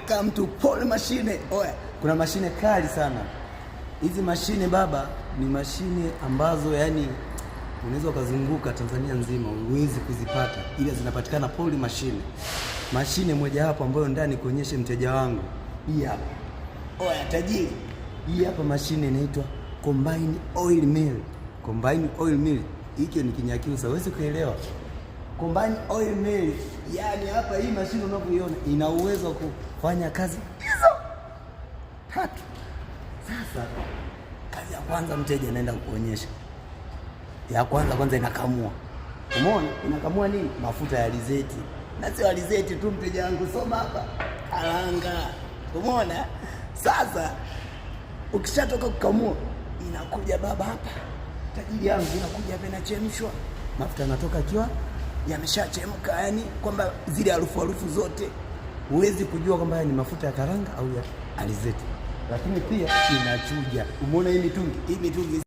Welcome to Paul Machine. Oya, kuna mashine kali sana. Hizi mashine baba ni mashine ambazo yani unaweza ukazunguka Tanzania nzima huwezi kuzipata, ila zinapatikana Paul Machine. Mashine moja hapo ambayo ndani kuonyeshe mteja wangu, hii hapa. Oya tajiri, hii hapa mashine inaitwa Combine Oil Mill. Combine Oil Mill, hicho ni Kinyakyusa, huwezi kuelewa. Combine Oil Mill, yani hapa hii mashine unavyoiona ina uwezo wa kufanya kazi hizo tatu. Sasa kazi ya kwanza mteja anaenda kuonyesha, ya kwanza kwanza inakamua. Umeona inakamua nini? Mafuta ya alizeti, na sio alizeti tu, mteja wangu, soma hapa, karanga. Umeona? Sasa ukishatoka kukamua, inakuja baba hapa, tajiri yangu, inakuja hapa, inachemshwa, mafuta yanatoka akiwa yameshachemka, yani kwamba zile harufu harufu zote huwezi kujua kwamba ni mafuta ya karanga au ya alizeti, lakini pia inachuja. Umeona hii mitungi, hii mitungi.